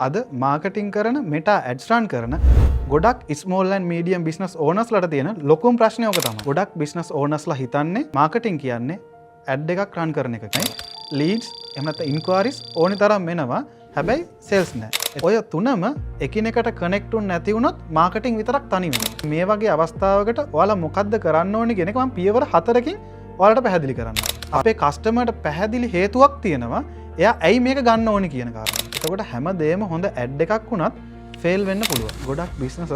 අද මාකටිං කරන, Meta ads රන් කරන ගොඩක් ස්මෝල් ඇන්ඩ් මීඩියම් බිස්නස් ඕනර්ස්ලට තියෙන ලොකුම ප්‍රශ්නය ඔක තමයි. ගොඩක් බිස්නස් ඕනර්ස්ලා හිතන්නේ මාකටිං කියන්නේ ඇඩ් එකක් රන් කරන එකයි. ලීඩ්ස් එහෙම නැත්නම් ඉන්ක්වයරිස් ඕනි තරම් එනවා. හැබැයි සේල්ස් නෑ. ඔය තුනම එකිනෙකට කනෙක්ට් වුනේ නැති වුණොත් මාකටිං විතරක් තනි වෙනවා. මේ වගේ අවස්ථාවකට ඔයාලා මොකද්ද කරන්න ඕනි කියන එක මම පියවර 4කින් ඔයාලට පැහැදිලි කරන්න. අපේ කස්ටමර්ට පැහැදිලි හේතුවක් තියෙනවා. එයා ඇයි මේක ගන්න ඕනි කියන කාරණා. එතකොට හැම දෙයක්ම හොඳ ඇඩ් එකක් වුණත් ෆේල් වෙන්න පුළුවන්. ගොඩක් බිස්නස්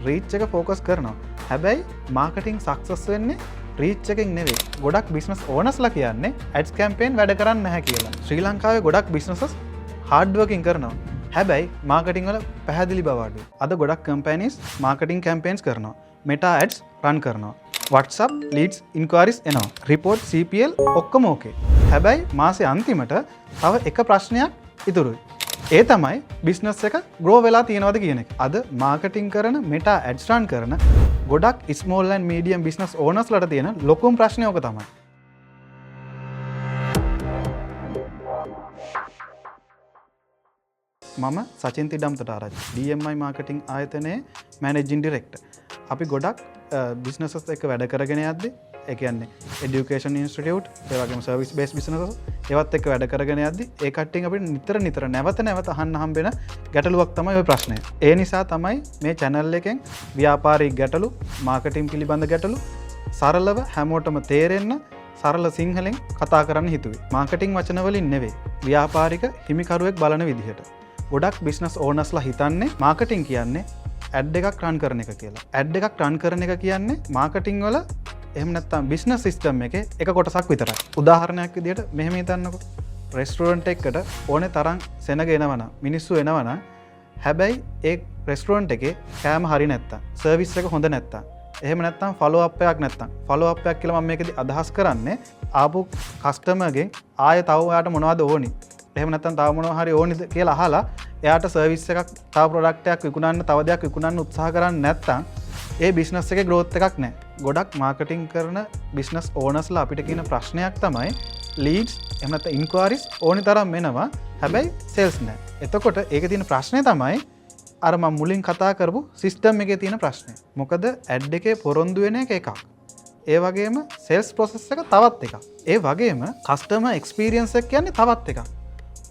රීච් එක ෆෝකස් කරනවා. හැබැයි මාකටිං සක්සස් වෙන්නේ රීච් එකෙන් නෙවෙයි. ගොඩක් බිස්නස් ඕනර්ස්ලා කියන්නේ ඇඩ්ස් කැම්පේන් වැඩ කරන්නේ නැහැ කියලා. ශ්‍රී ලංකාවේ ගොඩක් බිස්නසස් හાર્ඩ් වර්කින් කරනවා. හැබැයි මාකටිං වල පැහැදිලි බව අඩුයි. අද ගොඩක් කම්පැනිස් මාකටිං කැම්පේන්ස් කරනවා. මෙටා ඇඩ්ස් රන් කරනවා. WhatsApp leads ඉන්ක්වයරිස් එනවා. රිපෝට් CPL ඔක්කොම ඕකේ. හැබැයි මාසේ අන්තිමට තව එක ප්‍රශ්නයක් ඉතුරුයි. ඒ තමයි බිස්නස් එක ග්‍රෝ වෙලා තියෙනවද කියන එක. අද මාකටිං කරන, මෙටා ඇඩ්ස් රන් කරන ගොඩක් ස්මෝල් ඇන්ඩ් මීඩියම් බිස්නස් ඕනර්ස්ලට තියෙන ලොකුම ප්‍රශ්නය ඔක තමයි. මම සචින්ති ඩම්තොටආරච්චි, DMI marketing ආයතනයේ මැනේජින් ඩිරෙක්ටර්. අපි ගොඩක් බිස්නසස් එක්ක වැඩ කරගෙන යද්දි, ඒ කියන්නේ එඩියුකේෂන් ඉන්ස්ටිටියුට්, ඒ වගේම සර්විස් බේස් බිස්නසස් ඒවත් එක්ක වැඩ කරගෙන යද්දි ඒ කට්ටියන් අපිට නිතර නිතර නැවත නැවත අහන්න හම්බෙන ගැටලුවක් තමයි ඔය ප්‍රශ්නය. ඒ නිසා තමයි මේ චැනල් එකෙන් ව්‍යාපාරික ගැටලු, මාකටිං පිළිබඳ ගැටලු සරලව හැමෝටම තේරෙන්න සරල සිංහලෙන් කතා කරන්න හිතුවේ. මාකටිං වචන වලින් නෙවෙයි, ව්‍යාපාරික හිමිකරුවෙක් බලන විදිහට. ගොඩක් බිස්නස් ඕනර්ස්ලා හිතන්නේ මාකටිං කියන්නේ ඇඩ් එකක් රන් කරන එක කියලා. ඇඩ් එකක් රන් කරන එක කියන්නේ මාකටිං වල එහෙම නැත්නම් බිස්නස් සිස්ටම් එකේ එක කොටසක් විතරයි. උදාහරණයක් විදිහට මෙහෙම හිතන්නකෝ. රෙස්ටුරන්ට් එකකට ඕනේ තරම් සෙනග එනවනම්, මිනිස්සු එනවනම්, හැබැයි ඒ රෙස්ටුරන්ට් එකේ කෑම හරි නැත්තම්, සර්විස් එක හොඳ නැත්තම්, එහෙම නැත්තම් ෆලෝ අප් එකක් නැත්තම්, ෆලෝ අප් එකක් කියලා මම මේකෙදි අදහස් කරන්නේ ආපු කස්ටමර්ගෙන් ආයෙ තව ඔයාට මොනවද ඕනි, එහෙම නැත්තම් තව මොනවා හරි ඕනිද කියලා අහලා එයාට සර්විස් එකක්, තව ප්‍රොඩක්ට් එකක් විකුණන්න, තව දෙයක් විකුණන්න උත්සාහ කරන්නේ නැත්තම් ඒ බිස්නස් එකේ ග්‍රෝත් එකක් නැහැ. ගොඩක් මාකටිං කරන බිස්නස් ඕනර්ස්ලා අපිට කියන ප්‍රශ්නයක් තමයි ලීඩ්ස් එහෙම නැත්නම් ඉන්ක්වයරිස් ඕනි තරම් එනවා, හැබැයි සේල්ස් නැහැ. එතකොට ඒකේ තියෙන ප්‍රශ්නේ තමයි අර මම මුලින් කතා කරපු සිස්ටම් එකේ තියෙන ප්‍රශ්නේ. මොකද ඇඩ් එකේ පොරොන්දු වෙන එක එකක්. ඒ වගේම සේල්ස් ප්‍රොසෙස් එක තවත් එකක්. ඒ වගේම කස්ටමර් එක්ස්පීරියන්ස් එක කියන්නේ තවත් එකක්.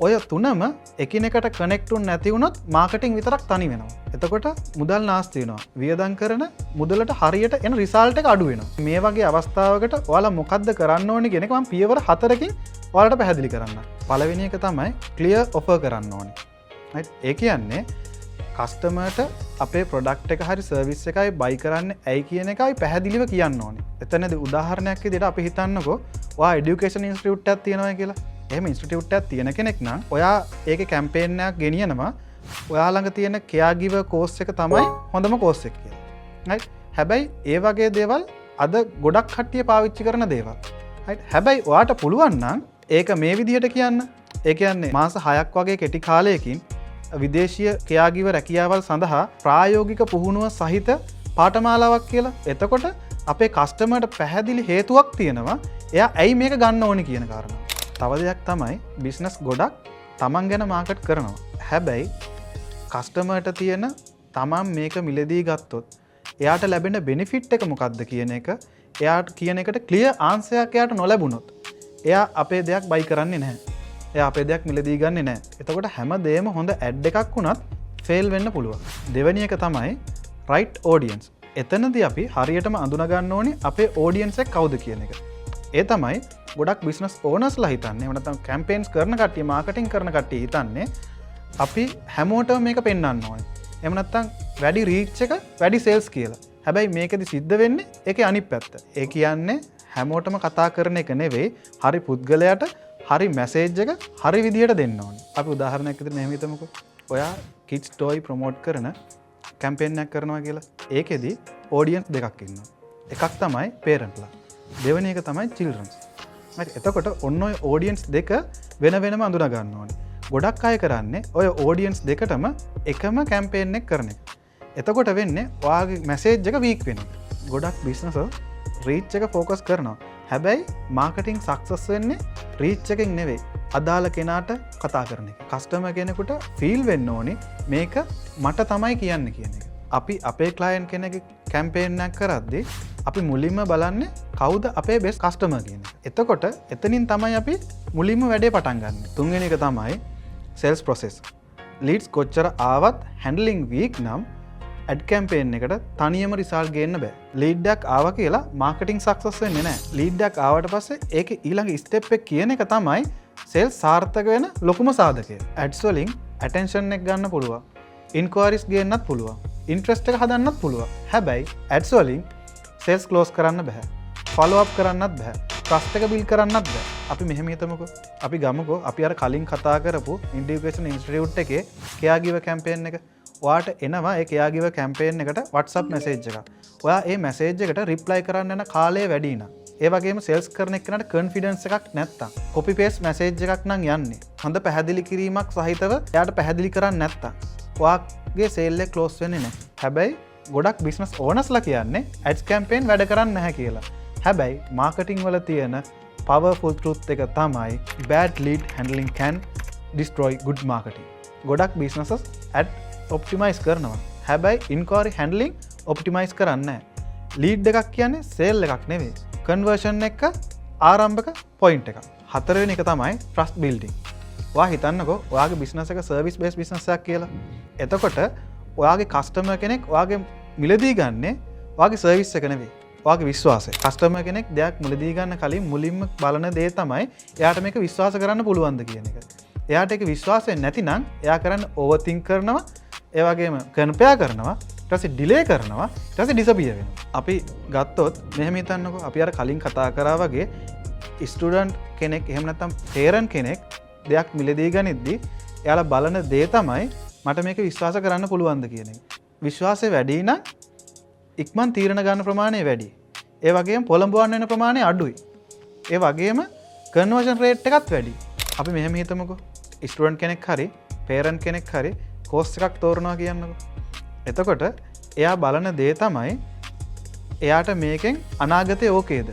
ඔය තුනම එකිනෙකට කනෙක්ට් වුනේ නැති වුණොත් මාකටිං විතරක් තනි වෙනවා. එතකොට මුදල් නාස්ති වෙනවා. වියදම් කරන මුදලට හරියට එන රිසල්ට් එක අඩු වෙනවා. මේ වගේ අවස්ථාවකට ඔයාලා මොකද්ද කරන්න ඕනේ කියන එක මම පියවර 4කින් ඔයාලට පැහැදිලි කරන්න. පළවෙනි එක තමයි ක්ලියර් ඔෆර් කරන්න ඕනේ. රයිට්? ඒ කියන්නේ කස්ටමර්ට අපේ ප්‍රොඩක්ට් එක හරි සර්විස් එකයි බයි කරන්න ඇයි කියන එකයි පැහැදිලිව කියන්න ඕනේ. එතනදී උදාහරණයක් විදිහට අපි හිතන්නකෝ ඔයා එඩියුකේෂන් ඉන්ස්ටිටියුට් එකක් තියෙනවා කියලා. එහෙම ඉන්ස්ටිටියුට් එකක් තියෙන කෙනෙක් නම් ඔයා ඒකේ කැම්පේන් එකක් ගෙනියනවා. ඔයා ළඟ තියෙන කෙයාගිවර් කෝස් එක තමයි හොඳම කෝස් එක කියලා. රයිට්? හැබැයි ඒ වගේ දේවල් අද ගොඩක් කට්ටිය පාවිච්චි කරන දේවල්. රයිට්? හැබැයි ඔයාට පුළුවන් නම් ඒක මේ විදිහට කියන්න. ඒ කියන්නේ මාස 6ක් වගේ කෙටි කාලයකින් විදේශීය කෙයාගිවර් රැකියාවල් සඳහා ප්‍රායෝගික පුහුණුව සහිත පාඨමාලාවක් කියලා. එතකොට අපේ කස්ටමර්ට පැහැදිලි හේතුවක් තියෙනවා එයා ඇයි මේක ගන්න ඕනි කියන කාරණාව. තව දෙයක් තමයි බිස්නස් ගොඩක් තමන් ගැන මාකට් කරනවා. හැබැයි කස්ටමර්ට තියෙන තමන් මේක මිලදී ගත්තොත් එයාට ලැබෙන බෙනිෆිට් එක මොකක්ද කියන එක එයාට කියන එකට ක්ලියර් ආන්සර් එකක් එයාට නොලැබුණොත් එයා අපේ දෙයක් බයි කරන්නේ නැහැ. එයා අපේ දෙයක් මිලදී ගන්නෙ නැහැ. එතකොට හැම දෙයක්ම හොඳ ඇඩ් එකක් වුණත් ෆේල් වෙන්න පුළුවන්. දෙවෙනි එක තමයි රයිට් ඔඩියන්ස්. එතනදී අපි හරියටම අඳුන ගන්න ඕනේ අපේ ඔඩියන්ස් එක කවුද කියන එක. ඒ තමයි ගොඩක් බිස්නස් ඕනර්ස්ලා හිතන්නේ, එහෙම නැත්නම් කැම්පේන්ස් කරන කට්ටිය, මාකටිං කරන කට්ටිය හිතන්නේ අපි හැමෝටම මේක පෙන්වන්න ඕනේ. එහෙම නැත්නම් වැඩි රීච් එක වැඩි සේල්ස් කියලා. හැබැයි මේකෙදි සිද්ධ වෙන්නේ ඒකේ අනිත් පැත්ත. ඒ කියන්නේ හැමෝටම කතා කරන එක නෙවෙයි, හරි පුද්ගලයාට හරි මැසේජ් එක හරි විදිහට දෙන්න ඕනේ. අපි උදාහරණයක් විදිහට මෙහෙම හිතමුකෝ. ඔයා කිඩ්ස් ටොයි ප්‍රොමෝට් කරන කැම්පේන් එකක් කරනවා කියලා. ඒකෙදි ඔඩියන්ස් දෙකක් ඉන්නවා. එකක් තමයි පේරන්ට්ලා. දෙවෙනි එක තමයි චිල්ඩ්‍රන්ස්. හරි. එතකොට ඔන්න ඔය ඔඩියන්ස් දෙක වෙන වෙනම අඳුනා ගන්න ඕනේ. ගොඩක් අය කරන්නේ ඔය ඔඩියන්ස් දෙකටම එකම කැම්පේන් එක කරන එක. එතකොට වෙන්නේ ඔයාගේ මැසේජ් එක වීක් වෙන එක. ගොඩක් බිස්නස් රීච් එක ෆෝකස් කරනවා. හැබැයි මාකටිං සක්සස් වෙන්නේ රීච් එකෙන් නෙවෙයි. අදාළ කෙනාට කතා කරන එක. කස්ටමර් කෙනෙකුට ෆීල් වෙන්න ඕනි මේක මට තමයි කියන්න කියන එක. අපි අපේ ක්ලයන්ට් කෙනෙක්ගේ කැම්පේන් එකක් කරද්දී අපි මුලින්ම බලන්නේ කවුද අපේ බෙස්ට් කස්ටමර් කියන එක. එතකොට එතනින් තමයි අපි මුලින්ම වැඩේ පටන් ගන්න. තුන්වෙනි එක තමයි සේල්ස් ප්‍රොසෙස්. ලීඩ්ස් කොච්චර ආවත් හැන්ඩලිං වීක් නම් ඇඩ් කැම්පේන් එකට තනියම රිසල්ට් ගේන්න බෑ. ලීඩ් එකක් ආවා කියලා මාකටිං සක්සස් වෙන්නේ නෑ. ලීඩ් එකක් ආවට පස්සේ ඒකේ ඊළඟ ස්ටෙප් එක කියන එක තමයි සේල්ස් සාර්ථක වෙන ලොකුම සාධකය. ඇඩ්ස් වලින් ඇටෙන්ෂන් එක ගන්න පුළුවන්. ඉන්ක්වයරිස් ගේන්නත් පුළුවන්. ඉන්ට්‍රස්ට් එක හදන්නත් පුළුවන්. හැබැයි ඇඩ්ස් වලින් සේල්ස් ක්ලෝස් කරන්න බෑ. ෆලෝ අප් කරන්නත් බෑ. ට්‍රස්ට් එක බිල්ඩ් කරන්නත් බෑ. අපි මෙහෙම හිතමුකෝ. අපි ගමුකෝ අපි අර කලින් කතා කරපු එඩියුකේෂන් ඉන්ස්ටිටියුට් එකේ කෙයාගිවර් කැම්පේන් එක. ඔයාට එනවා ඒ කෙයාගිවර් කැම්පේන් එකට WhatsApp message එකක්. ඔයා ඒ මැසේජ් එකට රිප්ලයි කරන්න යන කාලය වැඩි නම්, ඒ වගේම සේල්ස් කරන එක්කනට කොන්ෆිඩන්ස් එකක් නැත්තම්, කොපි පේස්ට් මැසේජ් එකක් නම් යන්නේ, හොඳ පැහැදිලි කිරීමක් සහිතව එයාට පැහැදිලි කරන්නේ නැත්තම්, ඔයාගේ සේල් එක ක්ලෝස් වෙන්නේ නැහැ. හැබැයි ගොඩක් බිස්නස් ඕනර්ස්ලා කියන්නේ ඇඩ්ස් කැම්පේන් වැඩ කරන්නේ නැහැ කියලා. හැබැයි මාකටිං වල තියෙන පවර්ෆුල් ට්‍රුත් එක තමයි bad lead handling can destroy good marketing. ගොඩක් බිස්නසස් ඇඩ් ඔප්ටිමයිස් කරනවා. හැබැයි ඉන්ක්වයරි හැන්ඩලිං ඔප්ටිමයිස් කරන්නේ නැහැ. ලීඩ් එකක් කියන්නේ සේල් එකක් නෙවෙයි. කන්වර්ෂන් එක ආරම්භක පොයින්ට් එකක්. හතරවෙනි එක තමයි ට්‍රස්ට් බිල්ඩින්. ඔයා හිතන්නකෝ ඔයාගේ බිස්නස් එක සර්විස් බේස් බිස්නස් එකක් කියලා. එතකොට ඔයාගේ කස්ටමර් කෙනෙක් ඔයාගේ මිලදී ගන්නේ ඔයාගේ සර්විස් එක නෙවෙයි, ඔයාගේ විශ්වාසය. කස්ටමර් කෙනෙක් දෙයක් මිලදී ගන්න කලින් මුලින්ම බලන දේ තමයි එයාට මේක විශ්වාස කරන්න පුළුවන්ද කියන එක. එයාට ඒක විශ්වාසය නැතිනම් එයා කරන්නේ ඕවර්තින්ක් කරනවා, ඒ වගේම කම්පෙයාර් කරනවා, ඊට පස්සේ ඩිලේ කරනවා, ඊට පස්සේ ඩිසපියර් වෙනවා. අපි ගත්තොත් මෙහෙම හිතන්නකෝ, අපි අර කලින් කතා කරා වගේ ස්ටුඩන්ට් කෙනෙක් එහෙම නැත්නම් පේරන්ට් කෙනෙක් දෙයක් මිලදී ගනිද්දි එයාලා බලන දේ තමයි මට මේක විශ්වාස කරන්න පුළුවන්ද කියන එක. විශ්වාසය වැඩි නම් ඉක්මන් තීරණ ගන්න ප්‍රමාණය වැඩි. ඒ වගේම පොළඹවන්න වෙන ප්‍රමාණය අඩුයි. ඒ වගේම කන්වර්ෂන් රේට් එකත් වැඩි. අපි මෙහෙම හිතමුකෝ. ස්ටුඩන්ට් කෙනෙක් හරි පේරන්ට් කෙනෙක් හරි කෝස් එකක් තෝරනවා කියන්නකෝ. එතකොට එයා බලන දේ තමයි එයාට මේකෙන් අනාගතේ ඕකේද?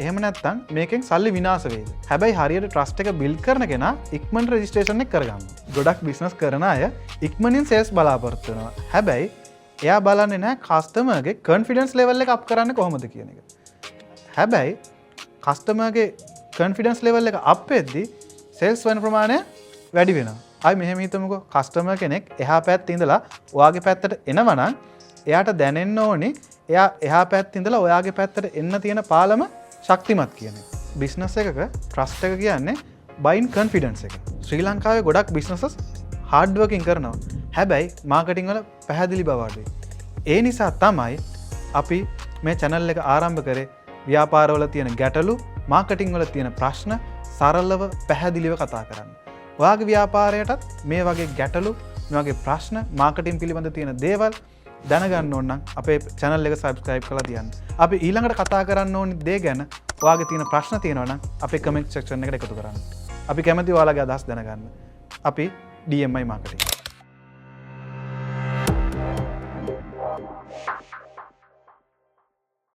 එහෙම නැත්නම් මේකෙන් සල්ලි විනාශ වේද? හැබැයි හරියට ට්‍රස්ට් එක බිල්ඩ් කරන කෙනා ඉක්මනට රෙජිස්ට්‍රේෂන් එක කරගන්නවා. ගොඩක් බිස්නස් කරන අය ඉක්මනින් සේල්ස් බලාපොරොත්තු වෙනවා. හැබැයි එයා බලන්නේ නැහැ කස්ටමර්ගේ කොන්ෆිඩන්ස් ලෙවල් එක අප් කරන්න කොහොමද කියන එක. හැබැයි කස්ටමර්ගේ කොන්ෆිඩන්ස් ලෙවල් එක අප් වෙද්දි සේල්ස් වෙන ප්‍රමාණය වැඩි වෙනවා. ආයි මෙහෙම හිතමුකෝ, කස්ටමර් කෙනෙක් එහා පැත්තේ ඉඳලා ඔයාගේ පැත්තට එනවා නම් එයාට දැනෙන්න ඕනේ එයා එහා පැත්තේ ඉඳලා ඔයාගේ පැත්තට එන්න තියෙන පාලම ශක්තිමත් කියන එක. බිස්නස් එකක ට්‍රස්ට් එක කියන්නේ බයින් කොන්ෆිඩන්ස් එක. ශ්‍රී ලංකාවේ ගොඩක් බිස්නසස් හાર્ඩ් වර්කින් කරනවා. හැබැයි මාකටිං වල පැහැදිලි බව අඩුයි. ඒ නිසා තමයි අපි මේ චැනල් එක ආරම්භ කරේ, ව්‍යාපාරවල තියෙන ගැටලු, මාකටිං වල තියෙන ප්‍රශ්න සරලව පැහැදිලිව කතා කරන්න. ඔයාගේ ව්‍යාපාරයටත් මේ වගේ ගැටලු, මේ වගේ ප්‍රශ්න, මාකටිං පිළිබඳ තියෙන දේවල් දැනගන්න ඕන නම් අපේ චැනල් එක සබ්ස්ක්‍රයිබ් කරලා තියන්න. අපි ඊළඟට කතා කරන්න ඕනි දේ ගැන ඔයාගේ තියෙන ප්‍රශ්න තියෙනවා නම් අපේ කමෙන්ට් සෙක්ෂන් එකට එකතු කරන්න. අපි කැමති ඔයාලගේ අදහස් දැනගන්න. අපි DMI marketing.